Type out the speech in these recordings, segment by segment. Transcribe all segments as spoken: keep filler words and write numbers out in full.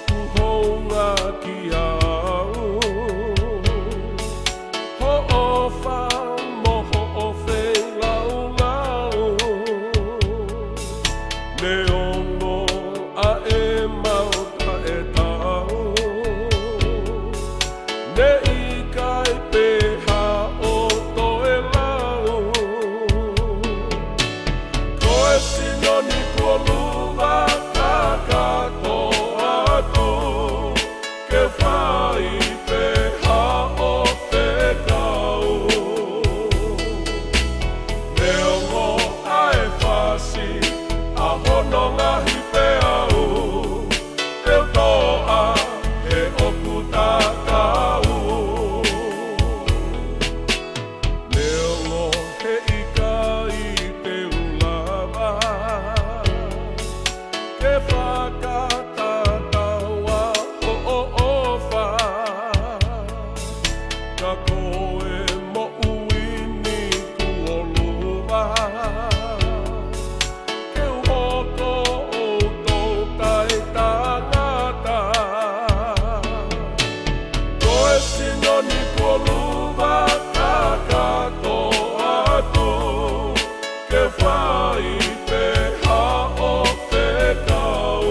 Kuo hounga kiate au hoʻo ʻofa mo hoʻo feilaulau. Neongo ʻa e mau taʻetaau, neʻi ʻikai pē haʻo toe lau. Ko e sino ni kuo luva kakato atu ke fai pē haʻo fekau. Neongo ʻa e fasi ʻa hono ngaahi peau, te u toʻa he ʻoku tatau. Neongo he ʻikai te u lava ke fakatatau ʻa hoʻo ʻofa, ka ko e moʻui ni kuo luva ke u hoko ʻo tau taʻetangata. Ko e sino ni kuo luva kakato atu ke fai pē haʻo fekau.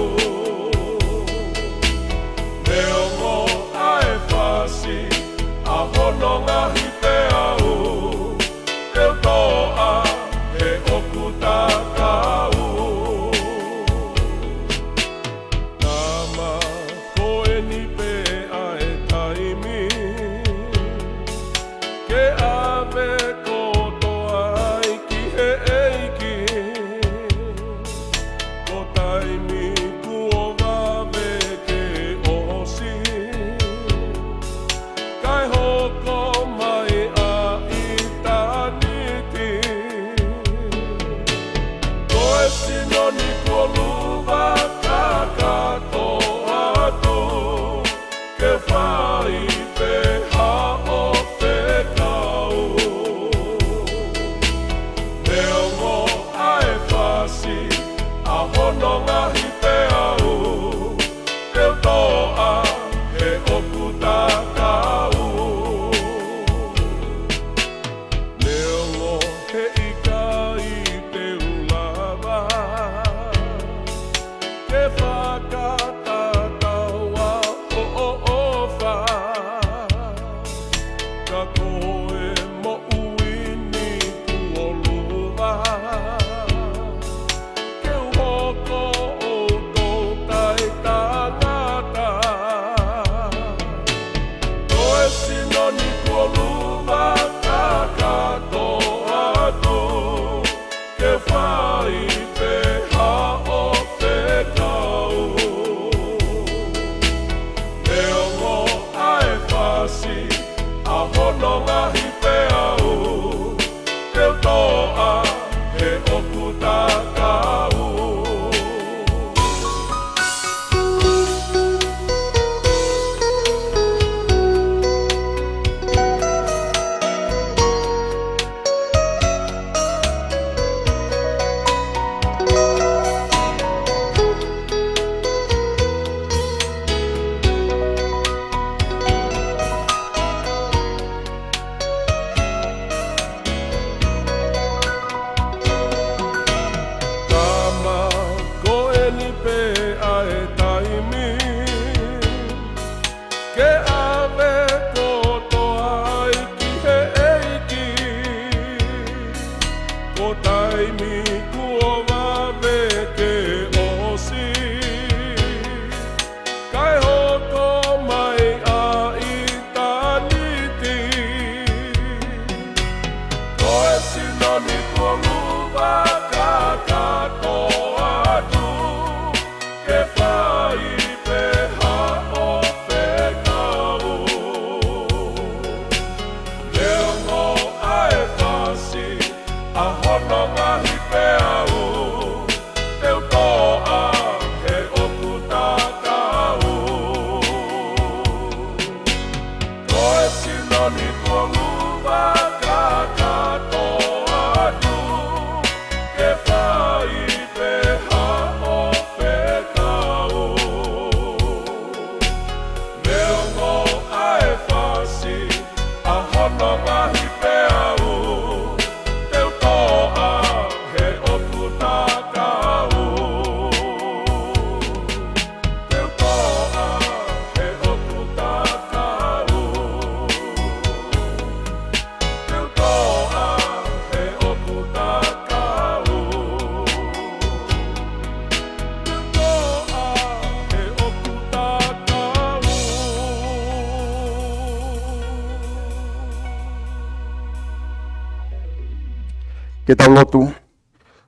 Ke tau lotu.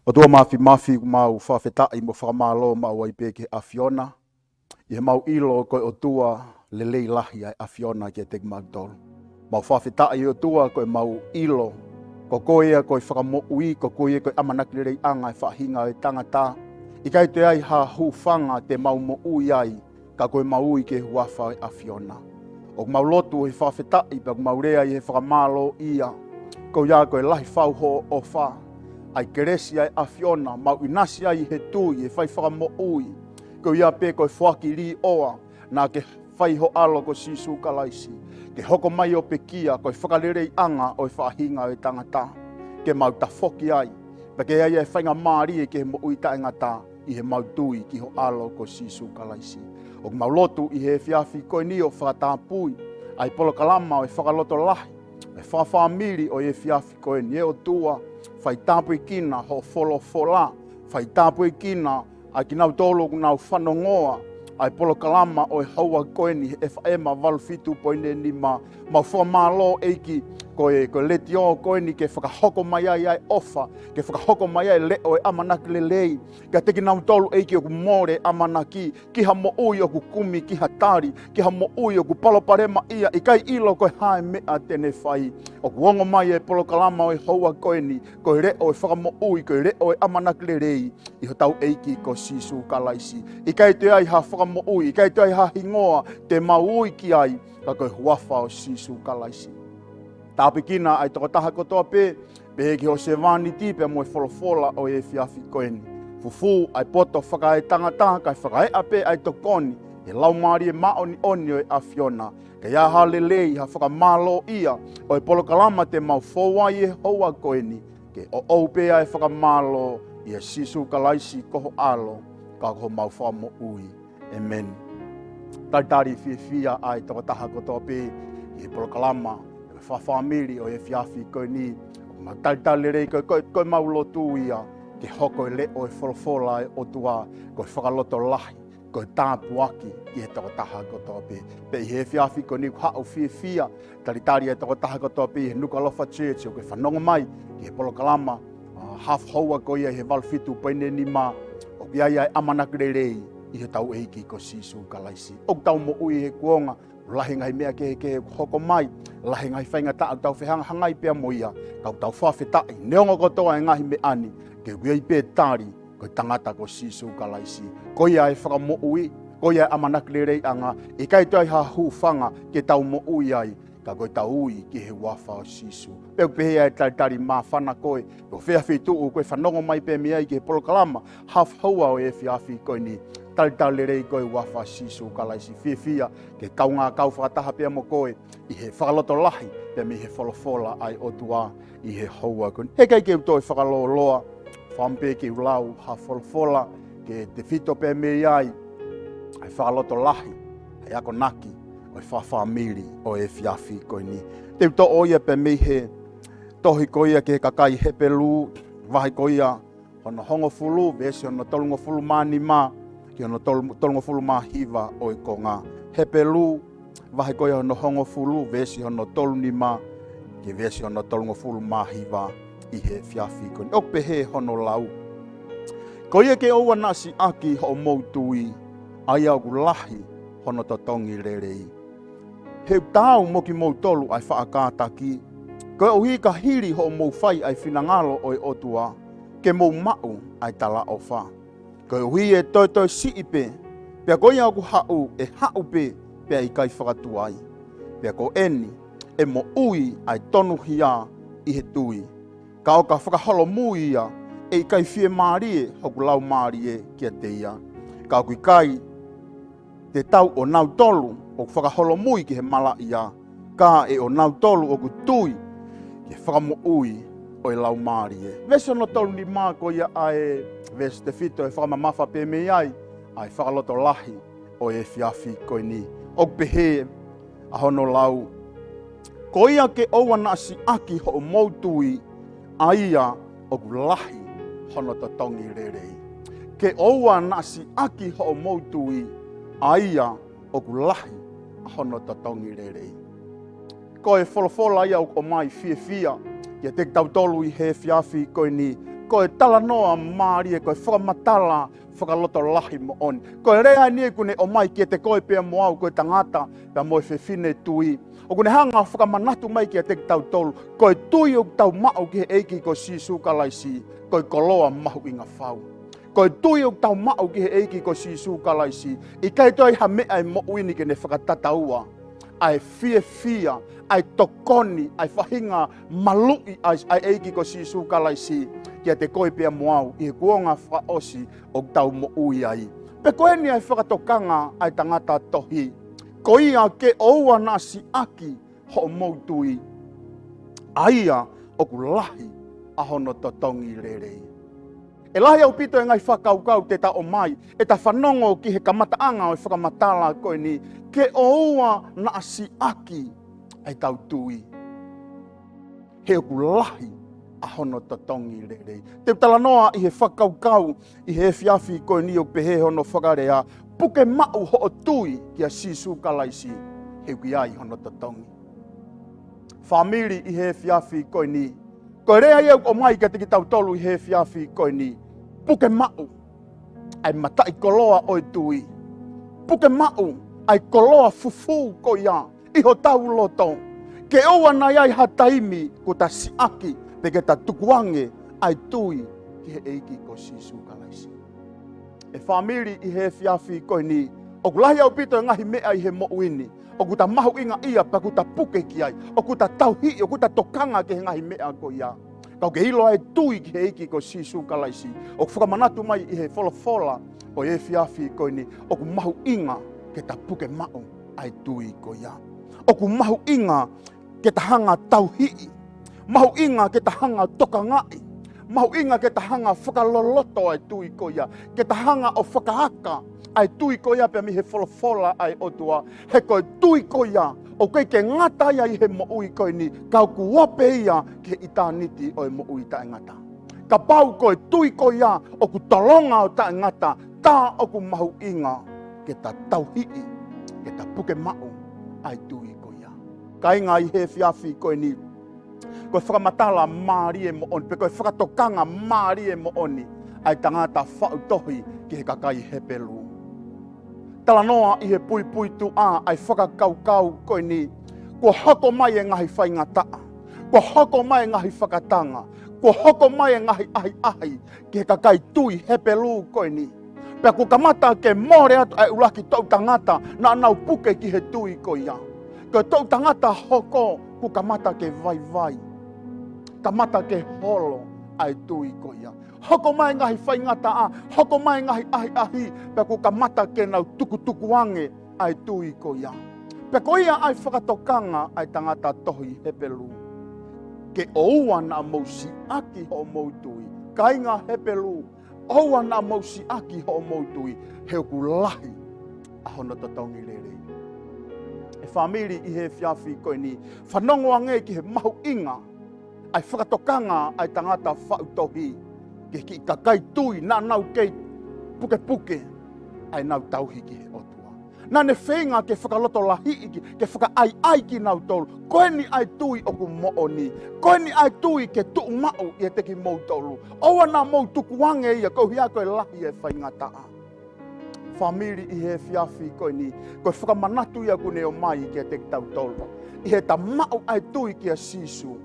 ʻOtua Māfimafi, ʻoku mau fakafetaʻi mo fakamālō maʻu ai pē ki he ʻAfiona, ʻi heʻemau ʻilo ko e ʻOtua lelei lahi ʻa e ʻAfiona kiate kimautolu. Mau fakafetaʻi ʻOtua ko ʻemau ʻilo ko koe ia ko e Fakamoʻui, ko koe ia ko e ʻamanaki leleiʻanga ʻo e faʻahinga ʻo e tangata. ʻIkai toe ʻi ai ha hūfanga te mau moʻui ai, ka ko ʻemau ui ki he huafa ʻo e ʻAfiona. ʻOku mau lotu he fakafetaʻi pea ʻoku mau lea ʻi he fakamālōʻia. Ko ia ko e lahi fau hoʻo ʻofa, ʻa e kelesi ʻa e ʻAfiona, mau ʻinasi ai he tui, he fai fakamoʻui. Ko ia pē ko e foaki līʻoa naʻa ke fai ho ʻAlo ko Sīsū Kalaisi ke hoko mai ʻo pekia ko e fakaleleiʻanga ʻo e faʻahinga ʻo e tangata, ke mau tafoki ai, pea ke ʻi ai ʻa e faingamālie ki he moʻui taʻengata ʻi heʻemau tui ki ho ʻAlo ko Sīsū Kalaisi. ʻOku mau lotu ʻi he efiafi ko eni ʻo fakatapui ʻa e polokalama ʻo e fakalotolahi, ʻa e fakafāmili ʻo e efiafi ko eni, ʻe ʻOtua, fai tāpuekina hoʻo folofola, fai tāpuekina ʻa kinautolu ʻoku nau fanongoa ʻa e polokalama ʻo e houa ko eni he ʻEfeema valu fitu poini nima. Mau fakamālō ʻEiki, ko e, ko e letiō ko eni ke fakahoko mai ai ʻa e ʻofa, ke fakahoko mai ai ʻa e leʻo ʻo e ʻamanaki lelei kiate kinautolu ʻEiki ʻoku mole ʻamanaki ki ha moʻui ʻoku kumi ki ha tali, ki ha moʻui ʻoku palopalemaʻia, ʻikai ʻilo ko e hā e meʻa te ne fai. ʻOku ongo mai e polokalama ʻo e houa ko eni ko e leʻo ʻo e fakamoʻui, ko e leʻo ʻo e ʻamanaki lelei ʻi hotau ʻEiki ko Sīsū Kalaisi. ʻIkai toe ʻi ai ha fakamoʻui, ʻikai toe ʻi ai ha hingoa te mau ui ki ai, ka ko e huafa ʻo Sīsū Kalaisi. Tāpuekina ʻa e tokotaha kotoa pē, pehē ki hoʻo sevāniti pea mo e folofola ʻo e efiafi ko eni. Fufū ʻa e poto fakaetangata kae fakaeʻa pē ʻa e tokoni ʻe he Laumālie Māʻoniʻoni ʻo e ʻAfiona, ke ʻi ai ha lelei, ha fakamālōʻia ʻo e polokalama te mau fou ai he houa ko eni, ke ʻoʻou pē ʻa e fakamālō ʻia Sīsū Kalaisi ko ho ʻAlo, ka ko homau Fakamoʻui. ʻĒmeni. Talitali fiefia ʻa e tokotaha kotoa pē ʻi he polokalama ʻo e fakafāmili ʻo e efiafi ko eni. Mau talitali lelei ko e, ko e, ko ʻemau lotu ia ke hoko e leʻo ʻo e folofola ʻa e ʻOtua ko e fakalotolahi, ko e tāpuaki ki he tokotaha kotoa pē. Pea ʻi he efiafi ko eni ʻoku haʻu fiefia, talitali ʻa e tokotaha kotoa pē ʻi he Nukuʻalofa Church ʻoku ke fanongo mai ki he polokalama, ʻa, hafu houa ko ia ʻi he valu fitu poini nima, ʻoku ʻi ai ʻa e ʻamanaki lelei ʻi hotau ʻEiki ko Sīsū Kalaisi. ʻOku tau moʻui he kuonga ʻoku lahi e ngaahi meʻa kehekehe ʻoku hoko mai, lahi e ngaahi faingataʻa ʻoku tau fehangahangai pea mo ia, ka ʻoku tau fakafetaʻi neongo kotoa e ngaahi meʻa ni, ke ʻoku ʻi ai pē tali, ko e tangata ko Sīsū Kalaisi. Ko ia e Fakamoʻui, ko ia e ʻamanaki leleiʻanga, ʻikai toe ʻi ai ha hūfanga ke tau moʻui ai, ka ko ʻetau ui ki he huafa ʻo Sīsū. Pea ʻoku pehē ʻa e talitali māfana ko ē, pe ko fē feituʻu ʻoku ke fanongo mai pē mei ai ki he polokalama hafu houa ʻo e efiafi ko eni, talitali lelei ko e huafa ʻo Sīsū Kalaisi. Fiefia ke kaungā kau fakataha pea mo koe ʻi he fakalotolahi pea mei he folofola ʻa e ʻOtua ʻi he houa ko eni. He ʻikai ke u toe fakalōloa, fakaʻamu pē ke u lau ha folofola ke tefito pē mei ai ʻa e fakalotolahi, ʻa e akonaki ʻo e fakafāmili ʻo e efiafi ko eni. Te u toʻo ia pē mei he tohi ko ia ki he kakai Hepelū, vahe ko ia hono hongofulu, veesi hono tolungofulu mā nima ki hono tolu, tolungofulu mā hiva ʻo e konga. Hepelū, vahe ko ia hono hongofulu, veesi hono tolu nima ki he veesi hono tolungofulu mā hiva ʻi he efiafi ko eni. ʻOku pehē hono lau: Ko ia ke ʻoua naʻa siʻaki hoʻomou tui, ʻa ia ʻoku lahi hono totongi lelei. He ʻoku taau mo kimoutolu ʻa e faʻa kātaki, koeʻuhi ka hili hoʻomou fai ʻa e finangalo ʻo e ʻOtua, ke mou maʻu ʻa e talaʻofa. Koeʻuhi ʻe toetoe siʻi pē, pea ko ia ʻoku haʻu ʻe haʻu pē, pea ʻikai fakatuai. Pea ko eni ʻe moʻui ʻa e tonuhia ʻi he tui. Ka ʻo ka fakaholomui ia, ʻe ʻikai fiemālie hoku laumālie kiate ia. Ka ʻoku ʻikai te tau ʻonautolu ʻoku fakaholomui ki he malaʻia, ka ʻe ʻonautolu ʻoku tui ki he fakamoʻui ʻo e laumālie. Veesi hono tolu nima ko ia ʻa e veesi tefito ʻe fakamamafa pē mei ai ʻa e fakalotolahi ʻo e efiafi ko eni. ʻOku pehē ʻa hono lau: Ko ia ke ʻoua naʻa siʻaki hoʻomou tui, ʻa ia ʻoku lahi hono totongi lelei. Ke ʻoua naʻa siʻaki hoʻomou tui, ʻa ia ʻoku lahi hono totongi lelei. Ko e folofola ia ʻoku ʻomai fiefia kiate kitautolu ʻi he efiafi ko eni, ko e talanoa mālie, ko e fakamatala fakalotolahi moʻoni. Ko e lea eni ʻoku ne ʻomai kiate koe pea mo au, ko e tangata pea mo e fefine tui. ʻOku ne hanga ʻo fakamanatu mai kiate kitautolu, ko e tui ʻoku tau maʻu ki he ʻEiki ko Sīsū Kalaisi, ko e koloa mahuʻinga fau. Ko e tui ʻoku tau maʻu ki he ʻEiki ko Sīsū Kalaisi, ʻikai toe ʻi ai ha meʻa ʻi he moʻui ni ke ne fakatataua ʻa e fiefia, ʻa e tokoni, ʻa e faʻahinga maluʻi ʻa e, ʻa e ʻEiki ko Sīsū Kalaisi kiate koe pea mo au ʻi he kuonga fakaʻosi ʻoku tau moʻui ai. Pea ko eni ʻa e fakatokanga ʻa e tangata tohi: Ko ia, ke ʻoua naʻa siʻaki hoʻomou tui, ʻa ia ʻoku lahi ʻa hono totongi lelei. ʻE lahi ʻaupito e ngaahi fakakaukau te ta ʻomai, ʻe ta fanongo ki he kamataʻanga ʻo e fakamatala ko eni, ke ʻoua naʻa siʻaki ʻa ʻetau tui, he ʻoku lahi ʻa hono totongi lelei. Te u talanoa ʻi he fakakaukau ʻi he efiafi ko eni ʻo pehē hono fakalea: Puke maʻu hoʻo tui kia Sīsū Kalaisi, he ʻoku ʻi ai hono totongi. Fāmili, ʻi he efiafi ko eni, ko e lea ia ʻoku ʻomai kiate kitautolu ʻi he efiafi ko eni: Puke maʻu ʻa e mataʻikoloa ʻo e tui. Puke maʻu ʻa e koloa fufū ko ia ʻi hotau loto, ke ʻoua naʻa ʻi ai ha taimi kuo ta siʻaki pe ke ta tukuange ʻa e tui ki he ʻEiki ko Sīsū Kalaisi. ʻE fāmili, ʻi he efiafi ko eni, ʻoku lahi ʻaupito e ngaahi meʻa ʻi he moʻui ni ʻoku ta mahuʻingaʻia pea ʻoku ta puke ki ai, ʻoku ta tauhi, ʻoku ta tokanga ki he ngaahi meʻa ko ia. Ka ʻoku ke ʻilo ʻa e tui ki he ʻEiki ko Sīsū Kalaisi, ʻoku fakamanatu mai ʻi he folofola ʻo e efiafi ko eni, ʻoku mahuʻinga ke ta puke maʻu ʻa e tui ko ia. ʻOku mahuʻinga ke ta hanga tauhiʻi. Mahuʻinga ke ta hanga tokangaʻi. Mahuʻinga ke ta hanga fakaloloto ʻa e tui ko ia. Ke ta hanga ʻo fakaaka ʻa e tui ko ia pea mei he folofola ʻa e ʻOtua. He ko e tui ko ia ʻoku ʻikai ke ngata ia ʻi he moʻui ko eni, ka ʻoku ope ia ki he ʻitāniti ʻo e moʻui taʻengata. Kapau ko e tui ko ia ʻoku tolonga ʻo taʻengata, tā ʻoku mahuʻinga ke ta tauhiʻi, ke ta puke maʻu ʻa e tui ko ia. Kāinga, ʻi he efiafi ko eni, ko e fakamatala mālie moʻoni, pe ko e fakatokanga mālie moʻoni ʻa e tangata faʻu tohi ki he kakai Hepelū. Talanoa ʻi he puipuituʻa ʻa e fakakaukau ko eni: Kuo hoko mai e ngaahi faingataʻa, kuo hoko mai e ngaahi fakatanga, kuo hoko mai e ngaahi ʻahiʻahi ki he kakai tui Hepelū ko eni. Pea kuo kamata ke mole atu ʻa e ʻuluaki toʻu tangata naʻa nau puke ki he tui ko ia. Ko e toʻu tangata hoko, kuo kamata ke vaivai, kamata ke holo ʻa e tui ko ia. Hoko mai e ngaahi faingataʻa, hoko mai e ngaahi ʻahiʻahi, pea kuo kamata ke nau tukutukuange ʻa e tui ko ia. Pea ko ia ʻa e fakatokanga ʻa e tangata tohi Hepelū: Ke ʻoua naʻa mou siʻaki hoʻomou tui. Kāinga Hepelū, ʻoua naʻa mou siʻaki hoʻomou tui, he ʻoku lahi ʻa hono totongi lelei. ʻE fāmili, ʻi he efiafi ko eni, fanongo ange ki he mahuʻinga ʻa e fakatokanga ʻa e tangata faʻu tohi ki he kiʻi kakai tui naʻa nau kei pukepuke ʻa ʻenau tauhi ki he ʻOtua. Naʻa ne feinga ke fakalotolahiʻi ki, ke fakaʻaiʻai kinautolu. Ko eni ʻa e tui ʻoku moʻoni. Ko eni ʻa e tui ke tuʻu maʻu ʻiate kimoutolu. ʻOua naʻa mou tukuange ia koeʻuhi ko e lahi e faingataʻa. Fāmili, ʻi he efiafi ko eni, ko e fakamanatu ia ʻoku ne ʻomai kiate kitautolu. ʻI heʻeta maʻu ʻa e tui kia Sīsū,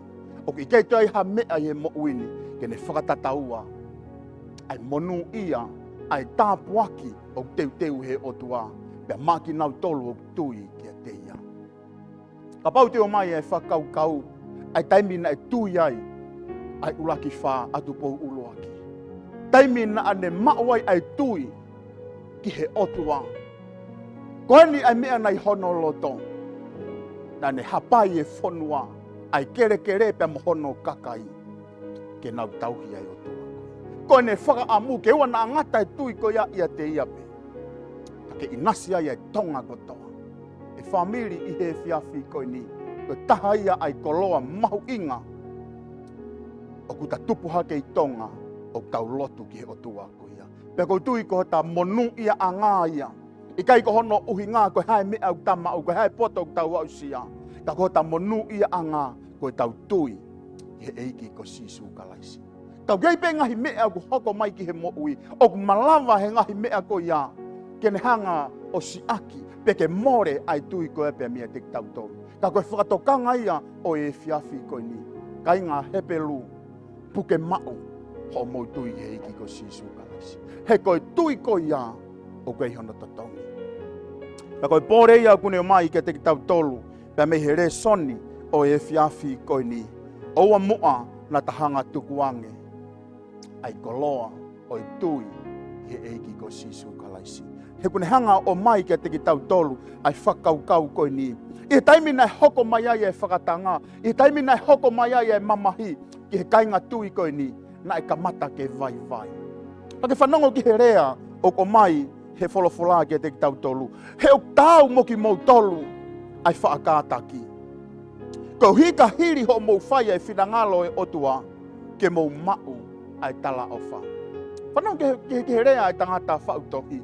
ʻoku ʻikai toe ʻi ai ha meʻa ʻi he moʻui ni ke ne fakatataua ʻa e monūʻia, ʻa e tāpuaki ʻoku teuteu ʻe he ʻOtua pea maʻa kinautolu ʻoku tui kiate ia. Kapau te u ʻomai e fakakaukau ʻa e taimi naʻe tui ai ʻa e ʻuluaki fā ʻatupou ʻuluaki, taimi naʻa ne maʻu ai ʻa e tui ki he ʻOtua. Ko eni ʻa e meʻa naʻe ʻi hono loto. Naʻa ne hapai e fonua, ʻa e kelekele pea mo hono kakai, ke nau tauhi ʻa e ʻOtua. Ko ʻene fakaʻamu ke ʻoua naʻa ngata e tui ko ia ʻiate ia pē, ka ke ʻinasi ai e tonga kotoa. ʻE fāmili, ʻi he efiafi ko eni, ko e taha ia ʻa e koloa mahuʻinga ʻoku ta tupu hake ʻi Tonga, ʻoku tau lotu ki he ʻOtua ko ia. Pea ʻoku ou tui ko hota monūʻiaʻanga ia. ʻIkai ko hono ʻuhinga ko e hā e meʻa ʻoku ta maʻu, ko e hā e poto ʻoku tau aʻusia. Ka ko hota monūʻiaʻanga ko ʻetau tui he ʻEiki ko Sīsū Kalaisi. Ka ʻoku ʻi ai pē ngaahi meʻa ʻoku hoko mai ki he moʻui, ʻoku malava he ngaahi meʻa ko ia ke ne hanga ʻo siʻaki, pe ke mole ʻa e tui ko ia pea meiate kitautolu. Ka ko e fakatokanga ia ʻo e efiafi ko eni, kāinga Hepelū, puke maʻu hoʻomou tui he ʻEiki ko Sīsū Kalaisi. He ko e tui ko ia ʻoku ʻi ai hono totongi. Pea ko e pole ia ʻoku ne ʻomai kiate kitautolu pea mei he lēsoni ʻo e efiafi ko eni. ʻOua muʻa naʻa ta hanga tukuange ʻa e koloa ʻo e tui he ʻEiki ko Sīsū Kalaisi. He ʻoku ne hanga ʻo ʻomai kiate kitautolu ʻa e fakakaukau ko eni. ʻI he taimi naʻe hoko mai ai e fakatanga, ʻi he taimi naʻe hoko mai ai e mamahi ki he kāinga tui ko eni, naʻe kamata ke vaivai. Ka ke fanongo ki he lea ʻoku ʻomai he folofola kiate kitautolu. He ʻoku taau mo kimoutolu ʻa e faʻa kātaki, koeʻuhi ka hili hoʻomou fai ʻa e finangalo ʻo e ʻOtua, ke mou maʻu ʻa e talaʻofa. Fanongo ki he, ki he, ki he lea ʻa e tangata faʻu tohi.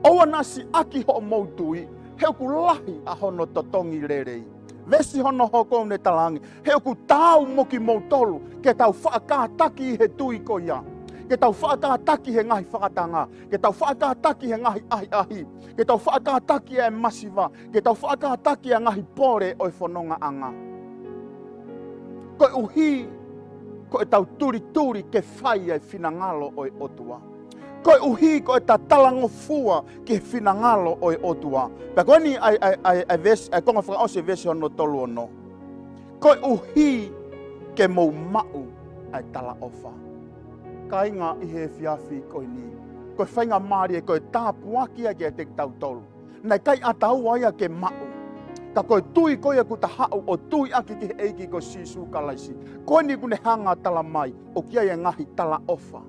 ʻOua naʻa siʻaki hoʻomou tui, he ʻoku lahi ʻa hono totongi lelei. Veesi hono hoko ʻoku ne talaange, he ʻoku taau mo kimoutolu ke tau faʻa kātaki he tui ko ia, ke tau faʻa kātaki he ngaahi fakatanga, ke tau faʻa kātaki he ngaahi ʻahiʻahi, ke tau faʻa kātaki ʻa e masiva, ke tau faʻa kātaki ʻa e ngaahi pole ʻo e fonongaʻanga. Koeʻuhi ko ʻetau tulituli ke fai ʻa e finangalo ʻo e ʻOtua. Koeʻuhi ko ʻeta talangofua ki he finangalo ʻo e ʻOtua. Pea ko eni ʻa e, ʻa e, ʻa e, ʻa e veesi, ʻa e konga fakaʻosi e veesi hono tolu ono. Koeʻuhi ke mou maʻu ʻa e talaʻofa. Kāinga, ʻi he efiafi ko eni, ko e faingamālie, ko e tāpuaki ia kiate kitautolu. Naʻe ʻikai ʻataua ia ke maʻu. Ka ko e tui ko ia ʻoku ta haʻu ʻo tui ʻaki ki he ʻEiki ko Sīsū Kalaisi, ko eni ʻoku ne hanga ʻo tala mai ʻoku ʻi ai e ngaahi talaʻofa,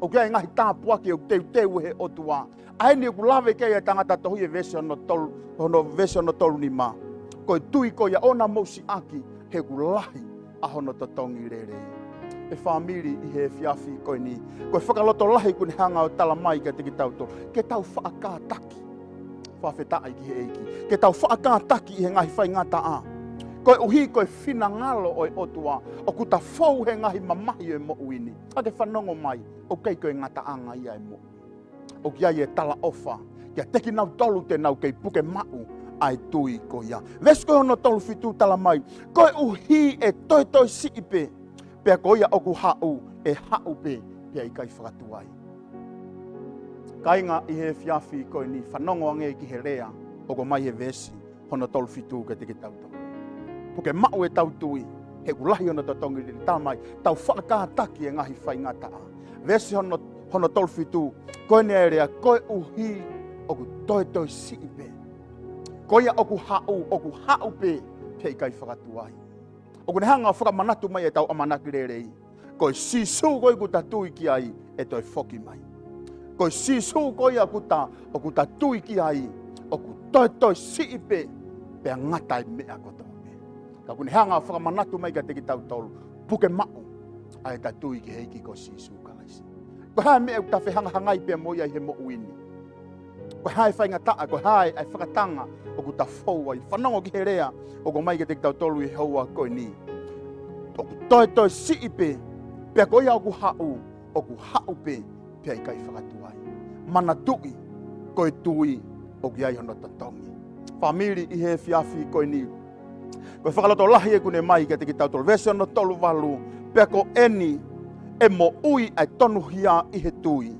ʻoku ʻi ai e ngaahi tāpuaki ʻoku teuteu ʻe he ʻOtua. ʻA eni ʻoku lave ki ai e tangata tohi he veesi hono tolu, hono veesi hono tolu nima. Ko e tui ko ia ʻoua naʻa mou siʻaki, he ʻoku lahi ʻa hono totongi lelei. ʻE fāmili, ʻi he efiafi ko eni, ko e fakalotolahi ʻoku ne hanga ʻo tala mai kiate kitautolu, ke tau faʻa kātaki. Fakafetaʻi ki he ʻEiki. Ke tau faʻa kātaki ʻi he ngaahi faingataʻa. Koeʻuhi ko e finangalo ʻo e ʻOtua ʻoku ta fou he ngaahi mamahi ʻo e moʻui ni. Ka ke fanongo mai, ʻoku ʻikai ko e ngataʻanga ia e moʻui. ʻOku ʻi ai e talaʻofa kiate kinautolu te nau kei puke maʻu ʻa e tui ko ia. Veesi ko hono tolu fitu tala mai, koeʻuhi ʻe toetoe siʻi pē, pea ko ia ʻoku haʻu, ʻe haʻu pē, pea ʻikai fakatuai. Kāinga, ʻi he efiafi ko eni, fanongo ange ki he lea ʻoku ʻomai he veesi hono tolu fitu kiate kitautolu. Puke maʻu ʻetau tui, he ʻoku lahi hono totongi lelei. Tala mai, tau faʻa kātaki e ngaahi faingataʻa. Veesi hono, hono tolu fitu, ko eni e lea, koeʻuhi ʻoku toetoe siʻi pē. Ko ia ʻoku haʻu, ʻoku haʻu pē, pea ʻikai fakatuai. ʻOku ne hanga ʻo fakamanatu mai ʻetau ʻamanaki lelei. Ko e Sīsū ko ia ʻoku ta tui ki ai ʻe toe foki mai. Ko e Sīsū ko ia ʻoku ta, ʻoku ta tui ki ai, ʻoku toetoe siʻi pē, pea ngata e meʻa kotoa pē. Ka ʻoku ne hanga ʻo fakamanatu mai kiate kitautolu, puke maʻu ʻa ʻeta tui ki he ʻEiki ko Sīsū Kalaisi. Ko e hā e meʻa ʻoku ta fehangahangai pea mo ia ʻi he moʻui ni? Ko e hā e faingataʻa, ko e hā e fakatanga ʻoku ta fou ai? Fanongo ki he lea ʻoku ʻomai kiate kitautolu ʻi he houa ko eni. ʻOku toetoe siʻi pē, pea ko ia ʻoku haʻu, ʻoku haʻu pē, pea ʻikai fakatuai. Manatuʻi, ko e tui ʻoku ʻi ai hono totongi. Fāmili, ʻi he efiafi ko eni, ko e fakalotolahi ʻoku ne ʻomai kiate kitautolu. Veesi hono tolu valu, pea ko eni, ʻe moʻui ʻa e tonuhia ʻi he tui,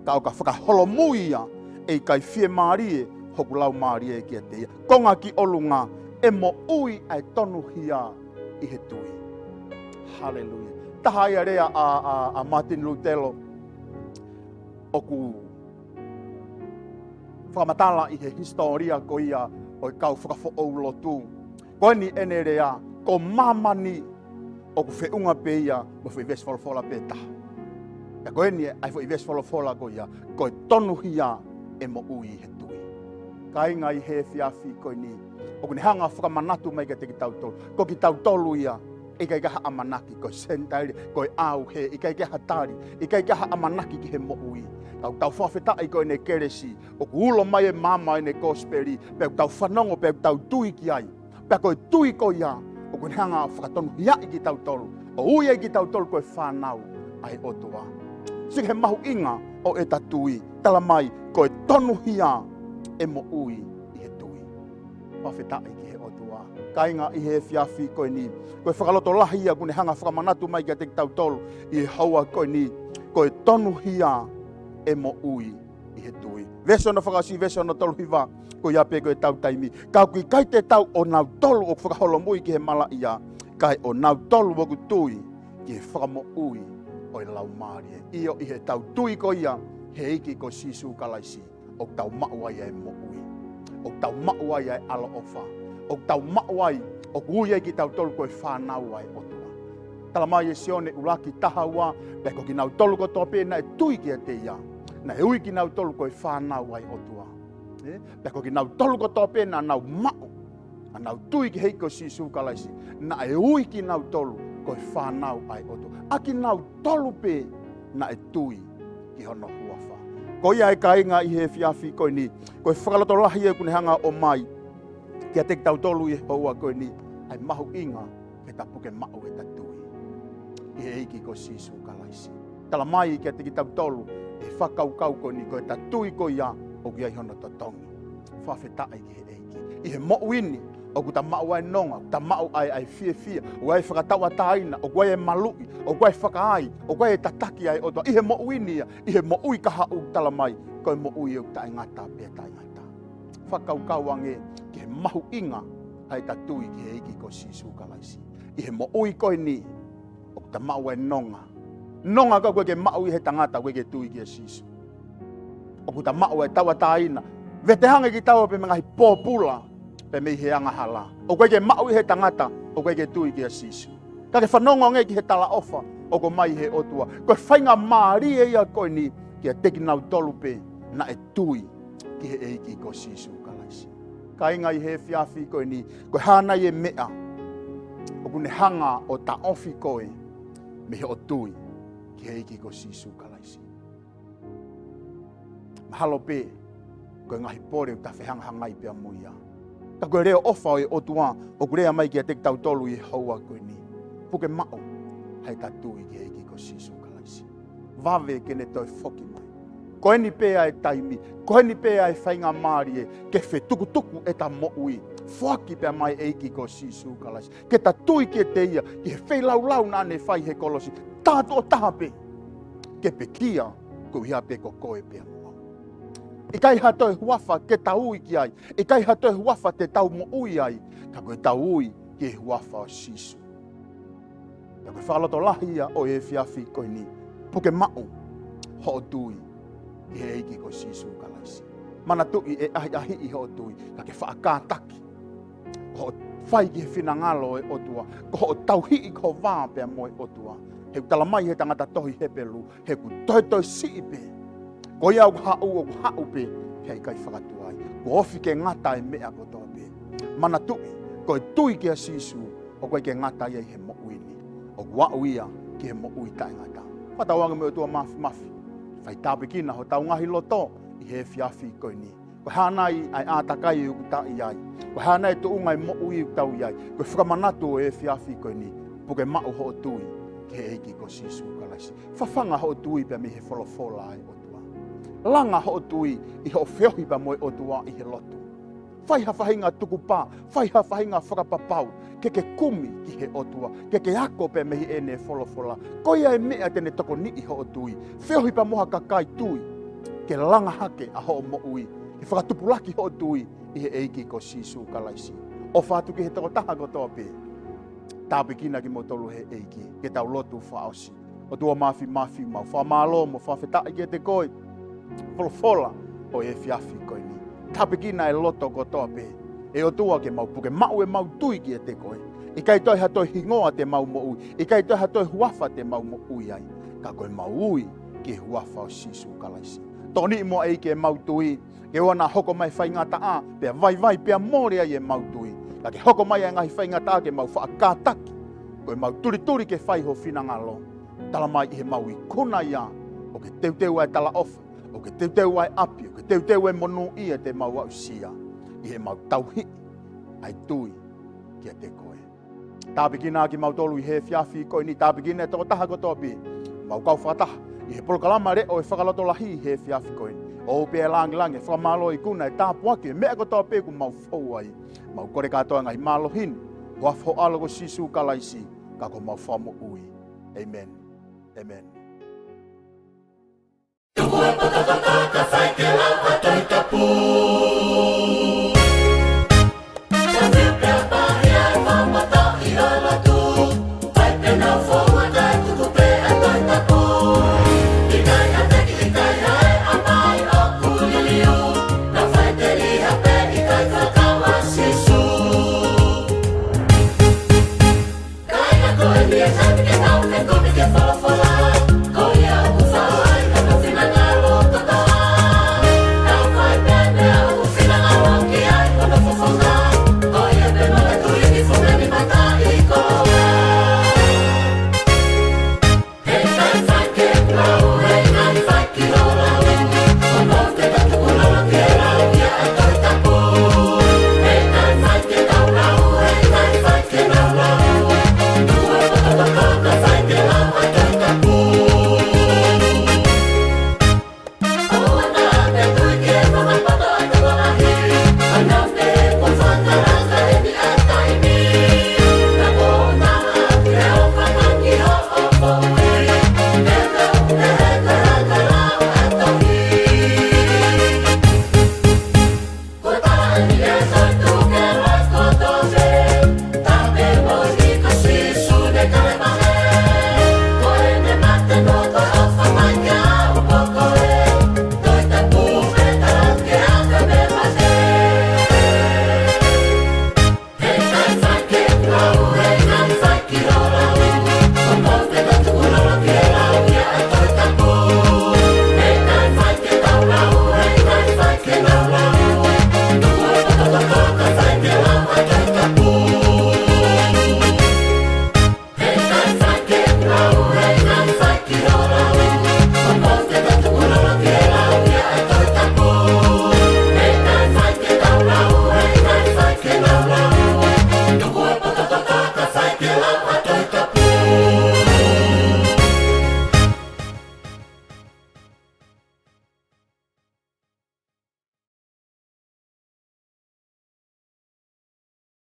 ka ʻo ka fakaholomui ia, ʻe ʻikai fiemālie hoku laumālie kiate ia. Konga ki ʻolunga, ʻe moʻui ʻa e tonuhia ʻi he tui. Haleluia. Taha ia e lea ʻa, ʻa, ʻa Mātini Lutelo ʻoku fakamatala ʻi he hisitōlia ko ia ʻo e kau fakafoʻou lotu. Ko eni ʻene lea, ko māmani ʻoku feʻunga pē ia mo e foʻi veesi folofola pē taha. Pea ko eni ʻa e foʻi veesi folofola ko ia, ko e tonuhia ʻe moʻui he tui. Kāinga, ʻi he efiafi ko eni, ʻoku ne hanga ʻo fakamanatu mai kiate kitautolu, ko kitautolu ia, ʻikai ke ʻi ai ha ʻamanaki, ko e Senitaile, ko e ʻauhē, ʻikai ke ʻi ai ha tali, ʻikai ke ʻi ai ha ʻamanaki ki he moʻui. Ka ʻoku tau fakafetaʻi ko ʻene kelesi, ʻoku ulo mai e maama ʻo ʻene kosipeli, pea ʻoku tau fanongo, pea ʻoku tau tui ki ai. Pea ko e tui ko ia, ʻoku ne hanga ʻo fakatonuhiaʻi kitautolu, ʻO ui ai kitautolu ko e fānau ʻa e ʻOtua. Sio ki he mahuʻinga ʻo ʻeta tui, talamai ko e tonuhia e moʻui ʻi he tui. Fakafetaʻi ki he ʻOtua. Kāinga, ʻi he efiafi ko eni, ko e fakalotolahi ia ʻoku ne hanga fakamanatu mai kiate kitautolu ʻi he houa ko eni, ko e tonuhia e moʻui ʻi he tui. Veesi hono fakaʻosi, veesi hono tolu hiva, ko ia pē ko ʻetau taimi. Ka ʻoku ʻikai te tau ʻo nautolu ʻoku fakaholomui ki he malaʻia, kae ʻo nautolu ʻoku tui ki he fakamoʻui ʻo e Laumālie. ʻIo, ʻi heʻetau tui ko ia he ʻEiki ko Sīsū Kalaisi, ʻoku tau maʻu ai ʻa e moʻui. ʻOku tau maʻu ai ʻa e ʻaloʻofa. ʻOku tau maʻu ai, ʻoku ui ai kitautolu ko e fānau ʻa e ʻOtua. Talamai ʻe Sione ʻuluaki taha ua, pea ko kinautolu kotoa pē naʻe tui kiate ia, naʻe ui kinautolu ko e fānau ʻa e ʻOtua. Ē? Pea ko kinautolu kotoa pē naʻa nau maʻu, naʻa nau tui ki he ʻEiki ko Sīsū Kalaisi, naʻe ui kinautolu ko e fānau ʻa e ʻOtua. ʻA kinautolu pē naʻe tui ki hono huafa. Ko ia, ʻe kāinga, ʻi he efiafi ko eni, ko e fakalotolahi ia ʻoku ne hanga ʻo ʻomai kiate kitautolu ʻi he houa ko eni, ʻa e mahuʻinga ke ta puke maʻu ʻeta tui ki he ʻEiki ko Sīsū Kalaisi. Talamai kiate kitautolu ʻe he fakakaukau ko eni, ko ʻeta tui ko ia ʻoku ʻi ai hono totongi. Fakafetaʻi ki he ʻEiki. ʻI he moʻui ni, ʻoku ta maʻu ʻa e nonga, ʻoku ta maʻu ʻa e, ʻa e fiefia, ʻoku ʻi ai e fakatauʻatāina, ʻoku ʻi ai e maluʻi, ʻoku ʻi ai e fakaai, ʻoku ʻi ai e tataki ʻa e ʻOtua. ʻI he moʻui ni ia, ʻi he moʻui kahaʻu, talamai ko e moʻui ʻoku taʻengata pea taʻengata. Fakakaukau ange ki he mahuʻinga ʻa ʻeta tui ki he ʻEiki ko Sīsū Kalaisi. ʻI he moʻui ko eni, ʻoku ta maʻu ʻa e nonga. Nonga ka ʻoku ʻikai ke maʻu ʻe he tangata ʻoku ʻikai ke tui kia Sīsū. ʻOku ta maʻu ʻa e tauʻatāina. Vete hangē ʻoku tau pē mei he ngaahi pōpula, pē mei he angahala. ʻOku ʻikai ke maʻu ʻe he tangata ʻoku ʻikai ke tui kia Sīsū. Ka ke fanongo ange ki he talaʻofa ʻoku ʻomai ʻe he ʻOtua. Ko e faingamālie ia ko eni kiate kinautolu pē naʻe tui ki he ʻEiki ko Sīsū Kalaisi. Kāinga, ʻi he efiafi ko eni, ko e hā nai e meʻa ʻoku ne hanga ʻo taʻofi koe mei hoʻo tui ki he ʻEiki ko Sīsū Kalaisi? Mahalo pē ko e ngaahi pole ʻoku ta fehangahangai pea mo ia. Ka ko e leʻo ʻofa ʻo e ʻOtua ʻoku lea mai kiate kitautolu ʻi he houa ko eni: Puke maʻu ʻa ʻeta tui ki he ʻEiki ko Sīsū Kalaisi. Vave ke ne toe foki mai. Ko eni pē ʻa e taimi, ko eni pē ʻa e faingamālie ke fetukutuku ʻeta moʻui, foaki pea maʻa e ʻEiki ko Sīsū Kalaisi. Ke ta tui kiate ia, ki he feilaulau naʻa ne fai he kolosi, tā tuʻo taha pē, ke pekia, koeʻuhi pē ko koe pea mo au. ʻIkai ha toe huafa ke ta ui ki ai, ʻikai ha toe huafa te tau moʻui ai, ka ko ʻetau ui ki he huafa ʻo Sīsū. Pea ko e fakalotolahi ia ʻo e efiafi ko eni: Puke maʻu hoʻo tui ki he ʻEiki ko Sīsū Kalaisi. Manatuʻi, ʻe ʻahiʻahiʻi hoʻo tui, ka ke faʻa kātaki. Ko hoʻo fai ki he finangalo ʻo e ʻOtua, ko hoʻo tauhi ʻi ho vā pea mo e ʻOtua. He ʻoku talamai ʻe he tangata tohi Hepelū, he ʻoku toetoe siʻi pē, ko ia ʻoku haʻu, ʻoku haʻu pē, he ʻikai fakatuai. Kuo ofi ke ngata e meʻa kotoa pē. Manatuʻi, ko e tui kia Sīsū, ʻoku ʻikai ke ngata ia ʻi he moʻui ni. ʻOku aʻu ia ki he moʻui taʻengata. Fakatauange mo e ʻOtua Māfimafi, fai tāpuekina hotau ngaahi loto ʻi he efiafi ko eni. Ko e hā nai ʻa e ʻātakai ʻoku ta ʻi ai? Ko e hā nai e tuʻunga e moʻui ʻoku tau ʻi ai? Ko e fakamanatu ʻo e efiafi ko eni: Puke maʻu hoʻo tui ki he ʻEiki ko Sīsū Kalaisi. Fafanga hoʻo tui pea mei he folofola ʻa e ʻOtua. Langa hoʻo tui ʻi hoʻo feohi pea mo e ʻOtua ʻi he lotu. Fai ha faʻahinga tukupā, fai ha faʻahinga fakapapau, ke ke kumi ki he ʻOtua, ke ke ako pea mei heʻene folofola. Ko ia e meʻa te ne tokoniʻi hoʻo tui. Feohi pea mo ha kakai tui, ke langa hake ʻa hoʻo moʻui, ke fakatupulaki hoʻo tui ʻi he ʻEiki ko Sīsū Kalaisi. ʻOfa atu ki he tokotaha kotoa pē. Tāpuekina kimoutolu ʻe he ʻEiki. Ke tau lotu fakaʻosi. ʻOtua Māfimafi, mau fakamālō mo fakafetaʻi kiate koe. Folofola ʻo e efiafi ko eni. Tāpuekina e loto kotoa pē, ʻe ʻOtua, ke mau puke maʻu ʻemau tui kiate koe. ʻIkai toe ha toe hingoa te mau moʻui, ʻikai toe ha toe huafa te mau moʻui ai, ka ko ʻemau ui ki he huafa ʻo Sīsū Kalaisi. Tokoniʻi muʻa, ʻEiki, ʻemau tui, ke ʻoua naʻa hoko mai e faingataʻa, pea vaivai pea mole ai ʻemau tui. Ka ke hoko mai ʻa e ngaahi faingataʻa ke mau faʻa kātaki, ko ʻemau tulituli ke fai ho finangalo. Talamai ʻi heʻemau ikuna ia, ʻoku ke teuteu ʻa e talaʻofa, ʻoku ke teuteu ʻa e ʻapi, ʻoku ke teuteu e monūʻia te mau aʻusia, ʻi heʻemau tauhi ʻa e tui kiate koe. Tāpuekina kimautolu ʻi he efiafi ko eni, tāpuekina e tokotaha kotoa pē ʻoku mau kau fakataha ʻi he polokalama leʻo ʻo e fakalotolahi ʻi he efiafi ko eni. ʻOu pē ʻa e lāngilangi, fakamālō ikuna e tāpuaki e meʻa kotoa pē ʻoku mau fou ai. Mau kole kātoa e ngaahi mālohi ni, ʻi he huafa ho ʻAlo ko Sīsū Kalaisi, ka ko homau Fakamoʻui. ʻĒmeni. ʻĒmeni. Tuku e potopoto kae fai ke lau ʻa e Tohi Tapu. Ka fiu pē ʻa e pahi ʻa e fakapoto ʻi ho lotu. Fai pē nau foua kae tuku pē ʻa e Tohi Tapu. ʻIkai ha teki, ʻikai ha ʻea mai ʻoku liliu. Nau fai teli ha pē ʻikai fakakaukau ʻa Sīsū.